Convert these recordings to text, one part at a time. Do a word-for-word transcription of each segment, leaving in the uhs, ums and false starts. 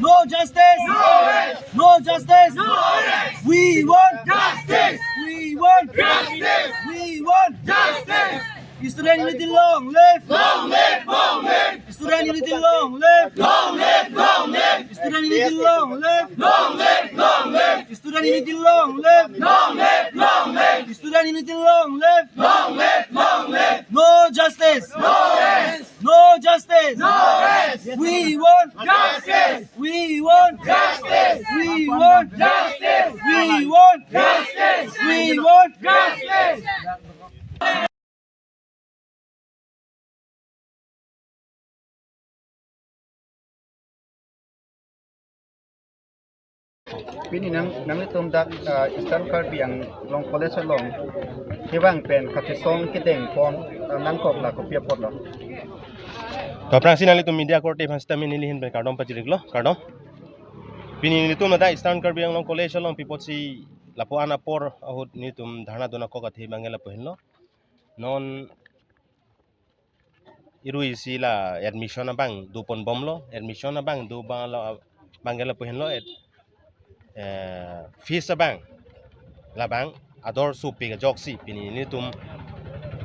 No justice! No rest! No justice! No rest! We want justice! We want justice! We want justice! Student unity long live! Long live! Long live! Student unity long live! Long live! Long live! Student unity long live! Long live! Long live! Student unity long live! Long live! Long live! Student unity long live! Long live! Long live! No justice! No rest! No justice! No rest! We want justice! We want justice! We want justice! We want justice! We want justice! Pini nang, nanglitum dak, ah, Eastern Karbi Anglong College along kevang pen kachesong kedeng pon, ah, nangkok la kopi apotlo? Aphrangsi nanglitum media korte aphan sitame neli ahin pen kardom pajir-iklo, kardom. Pini nelitum ladak Eastern Karbi Anglong College along pi apotsi lapu-an apor ahut nelitum dharna dun nangkok athe abangke lapu henlo. Non irui isi la admission abang do ponbomlo, admission abang do abang la, abangke lapu henlo, eh, fees abang labang ador sopik ajoksi pini nelitum,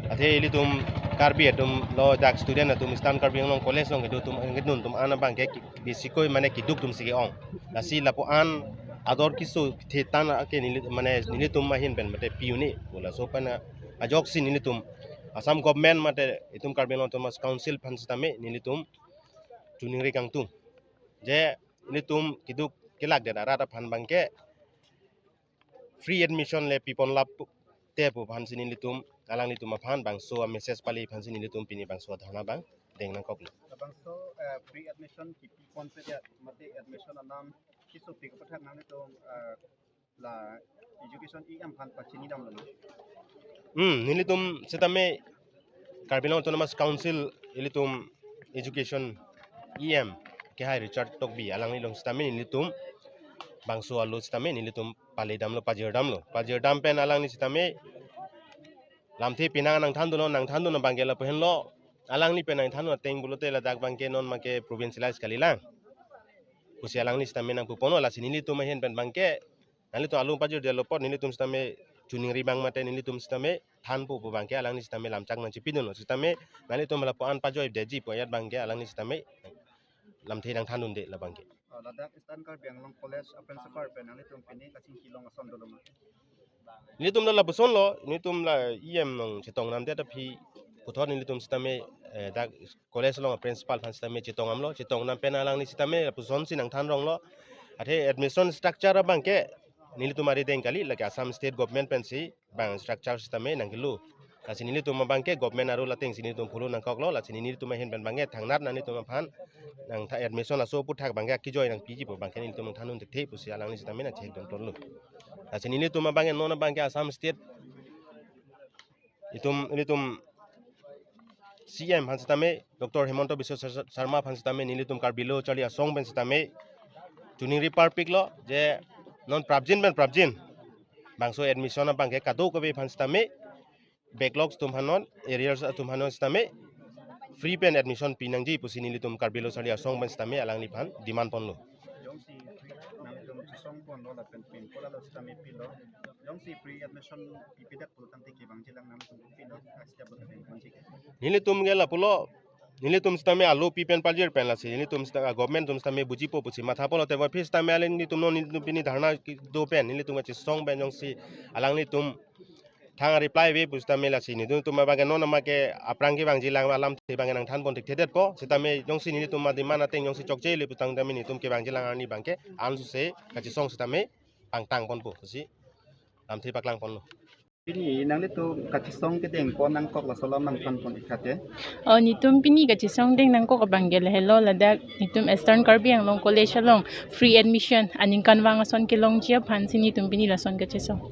athe ilitum Karbi atum lo, dak student atum Eastern Karbi Anglong College along kedo atum, kedun atum an abangke ki-, bisikoi mane keduk atumsi ke-ong. Lasi lapu-an ador keso the tan ake neli, mane nelitum ahin pen mate pi un-e pu laso pen ajoksi nelitum Assam government mate itum Karbi Anglong Autonomous Council aphan sitame nelitum choningri kangtung. Je nelitum keduk kelakdet arat aphan abangke free admission le pi ponlap te pu aphansi nelitum, alanglitum aphan bangso a-message pale aphansi nelitum pini bangso dharna abang deng nangkoklo. Bangso, eh, free admission kipi ponpe dia, mate admission anam kesopik aputhak nanglitum, eh, la education E M aphan pachini damlo? Hmm, nelitum sitame Karbi Anglong Autonomous Council ilitum education E M kehai Richard Tokbi alangli along sitame nelitum bangso alo sitame nelitum pale damlo, pajir damlo. Pajir dam pen alangli sitame lamthe penang nangthandunnon, nangthandun abangke lapu henlo. Alangli pen nangthandun ateng pulote ladak abangke non make provincialize kalilang pusi alangli sitame nangpuponlo, lasi nelitum ahin pen abangke nanglitum along pajirdetlo apot nelitum sitame choningri abang mate nelitum sitame thanpo pu abangke alangli sitame lamchak nangchipidunlo, sitame nanglitum lapu-an pajoidetji pu ajat abangke alangli sitame lamthe nangthandunde labangke. Ah, ladak Eastern Karbi Anglong College a-principal pen nanglitum pini kachingki long ason dolo ma? Nelitum la lapuson lo, nelitum la E M nangchetong namdet aphi puthot nelitum sitame, eh, dak college along a-principal aphan sitame chetong damlo, chetong dam pen alangli sitame lapusonsi nangthan ronglo. Athe admission structure abangke nelitum arideng kali, lake Assam State Government pensi bang structure sitame nangkelo. Lasi nelitum abangke government arul atengsi nelitum pholo nangkoklo, lasi nelitum ahin pen abangke thangnat nanglitum aphan nangtha admission laso aputhak abangke akejoi nangpiji pu abangke nelitum nangthandun thekthe pusi alangli sitame nangchehek dun tonlo. Lasi nelitum abangke non abangke Assam State itum, nelitum C M aphan sitame, Doctor Himanta Biswa Sar-, Sarma aphan sitame, nelitum Karbi Lo Charli Asong pen sitame choningri parpiklo, je non prapjin pen prapjin bangso admission abangke kadokave aphan sitame, backlogs atum aphan non, arrears atum aphan non sitame free pen admission pinangji pusi nelitum Karbi Lo Charli Asong pen sitame alangliphan demand ponlo. Jongsi free nangtum chesong ponlo lapen pin pura lo sitame pilo. Jongsi free admission pipedet pulo tangte kevangji lang nangtum pilo, a-step lo tangte kevangji ke? Nelitum ke lapulo, nelitum sitame alo pi pen pajir pen lasi nelitum sita-, government atum sitame bujipo pusi mathapo, lote aphi sitame alanglitum non nelitum pini dharna kedo pen nelitum kachesong pen jongsi alanglitum thang reply ave pu sitame lasi nelitum abangke non make aphrang kevangji lang alamthe abangke nangthan pon thekthedetpo, sitame jongsi nelitum a-demand ateng jongsi chokche le pu tangte nelitum kevangji lang arni abangke ansose kachesong sitame pangtang ponpo pusi lamthe paklang ponlo. Pini nanglitum kachesong kedeng pon nangkok laso alam nangthan pon-ik tha te. Oh, nelitum pini kachesong deng nangkok abangke lahelo, ladak nelitum Eastern Karbi Anglong College along free admission aningkanvang ason kelongji aphansi nelitum pini lason kachesong.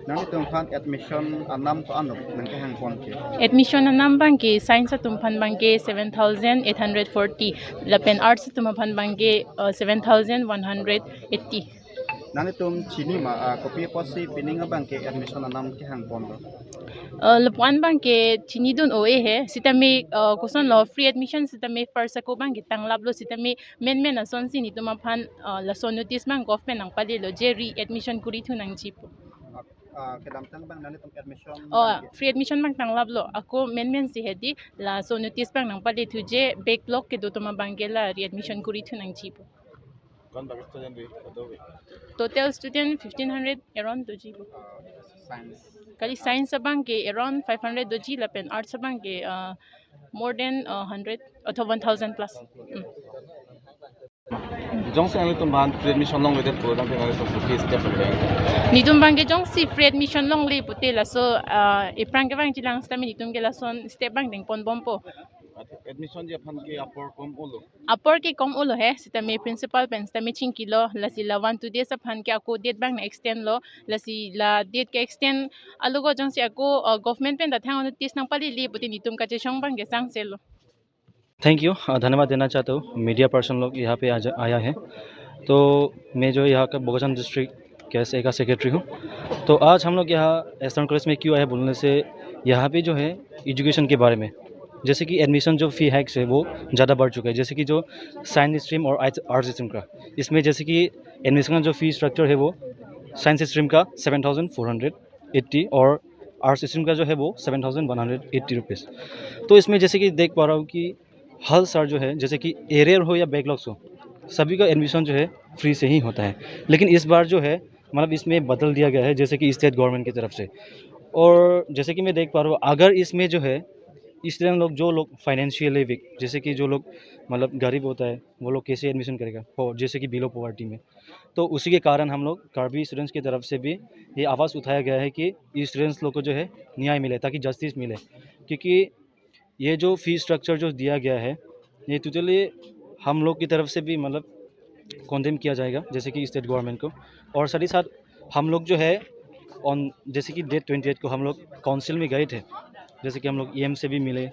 Nanglitum aphan admission anam ko-an nangkehang pon ke? Admission anam abangke science atum aphan abangke seven thousand eight hundred forty, lapen arts atum aphan abangke, uh, seven thousand one hundred eighty. Nanglitum chini ma, ah, kopi apotsi pining abang ke admission anam kehang ponlo? Uh, lapu-an abang ke chinidun-o-e he, sitame, uh, kosonlo, free admission sitame first ako abang ke tanglaplo, sitame menmen asonsi netum aphan, uh, laso notice abang government nangpalelo je re-admission kori thu nangji pu. Ah, kedamtang abang nanglitum admission Oh, abang ke free admission abang tanglaplo. Ako menmen si hedi laso notice abang nangpale thu je backlog kedo atum abang ke la re-admission kori thu nangji pu. Kon bagi student bi, kado bi? Total student fifteen hundred around doji pu. Ah, science. Kali science abang ke around five hundred doji lapen arts abang ke, uh, more than, uh, hundred atau one thousand plus. Hmm. Jongsi nanglitum aphan free admission longledet pu, nanglitum aphan kopi step le? Netum abang ke jongsi free admission longle pute laso, ah, ephrang ke abang chelang sitame netum ke lason step abang dengpon bompo. Admission ji aphan ke apor kom-olo? Apor ke kom-olo he, sitame principal pen sitame chingkilo, lasi la one two days aphan ke ako date abang nang-extend lo, lasi la date ke-extend alogo jongsi ako, ah, government pen ta thang notice nangpalele pute netum kachesong abang ke sangselo. Thank you. अ, धन्यवाद देना चाहता हूँ, media person लोग यहाँ पे आ जा, आया है। तो मैं जो यहाँ का बोकाजान डिस्ट्रिक्ट केएसए का सेक्रेटरी हूँ। तो आज हम लोग यहाँ एस्टर्न कॉलेज में क्यों आए बोलने से, यहाँ पे जो है एजुकेशन के बारे में, जैसे कि एडमिशन जो फी हाइक्स है वो ज़्यादा बढ़ चुका है। जैसे कि जो साइंस स्ट्रीम और आर्ट्स स्ट्रीम का, इसमें जैसे कि एडमिशन का जो फी स्ट्रक्चर है वो साइंस स्ट्रीम का seven thousand four hundred eighty और आर्ट्स स्ट्रीम का जो है वो seven thousand one hundred eighty rupees. तो इसमें जैसे कि देख पा रहा हूँ कि हर साल जो है, जैसे कि एरियर हो या बैकलॉग्स हो, सभी का एडमिशन जो है फ्री से ही होता है। लेकिन इस बार जो है, मतलब, इसमें बदल दिया गया है, जैसे कि स्टेट गवर्नमेंट की तरफ से। और जैसे कि मैं देख पा रहा हूँ, अगर इसमें जो है स्टूडेंट लोग, जो लोग फाइनेंशियली वीक, जैसे कि जो लोग, मतलब, गरीब होता है, वो लोग कैसे एडमिशन करेगा, और जैसे कि बिलो पॉवर्टी में, तो उसी के कारण हम लोग कार्बी स्टूडेंट्स की तरफ से भी ये आवाज़ उठाया गया है कि स्टूडेंट्स लोग को जो है न्याय मिले, ताकि जस्टिस मिले। क्योंकि ये जो फी स्ट्रक्चर जो दिया गया है, ये टोटली हम लोग की तरफ से भी, मतलब, कंडेम किया जाएगा, जैसे कि स्टेट गवर्नमेंट को। और साथ ही साथ हम लोग जो है ऑन, जैसे कि डेट ट्वेंटी एट को हम लोग काउंसिल में गए थे, जैसे कि हम लोग ईएम से भी मिले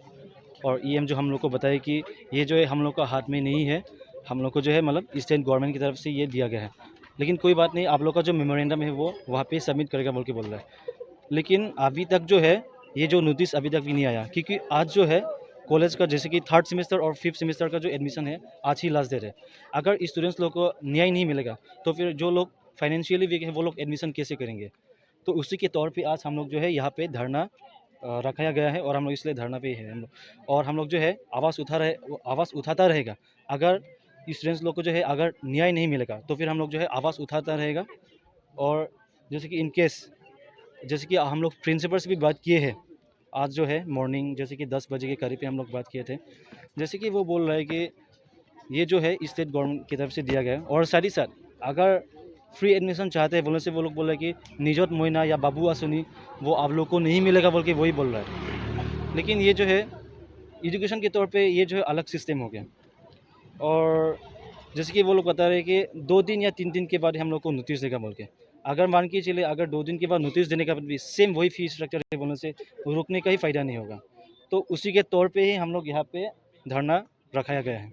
और ईएम जो हम लोग को बताए कि ये जो है हम लोग का हाथ में नहीं है, हम लोग को जो है, मतलब, स्टेट गवर्नमेंट की तरफ से ये दिया गया है। लेकिन कोई बात नहीं, आप लोग का जो मेमोरेंडम है वो वहाँ पे सबमिट करेगा बोल के बोल रहा है। लेकिन अभी तक जो है, ये जो नोटिस अभी तक भी नहीं आया, क्योंकि आज जो है कॉलेज का, जैसे कि थर्ड सेमेस्टर और फिफ्थ सेमेस्टर का जो एडमिशन है, आज ही लास्ट डेट है। अगर स्टूडेंट्स लोग को न्याय नहीं मिलेगा तो फिर जो लोग फाइनेंशियली वीक है वो लोग एडमिशन कैसे करेंगे? तो उसी के तौर पे आज हम लोग जो है यहाँ पे धरना, अ, रखाया गया है और हम लोग इसलिए धरना पे ही है हम लोग। और हम लोग जो है आवाज़ उठा रहे, आवाज़ उठाता रहेगा। अगर स्टूडेंट्स लोग को जो है अगर न्याय नहीं मिलेगा तो फिर हम लोग जो है आवाज़ उठाता रहेगा। और जैसे कि इन केस, जैसे कि हम लोग प्रिंसिपल से भी बात किए हैं, आज जो है मॉर्निंग जैसे कि दस बजे के करीब पे हम लोग बात किए थे, जैसे कि वो बोल रहा है कि ये जो है स्टेट गवर्नमेंट की तरफ से दिया गया है। और साथ ही साथ अगर फ्री एडमिशन चाहते हैं बोलने से वो लोग बोल रहे हैं कि निजत मइना या बाबू आसनी वो आप लोग को नहीं मिलेगा बोल के वही बोल रहा है। लेकिन ये जो है एजुकेशन के तौर पे ये जो है अलग सिस्टम हो गया। और जैसे कि वो लोग बता रहे हैं कि दो दिन या तीन दिन के बाद ही हम लोग को नोटिस देगा बोल के। अगर मान के चलिए, अगर दो दिन के बाद नोटिस देने के बाद भी सेम वही फी स्ट्रक्चर है बोलने से रुकने का ही फ़ायदा नहीं होगा। तो उसी के तौर पे ही हम लोग यहाँ पे धरना रखाया गया है।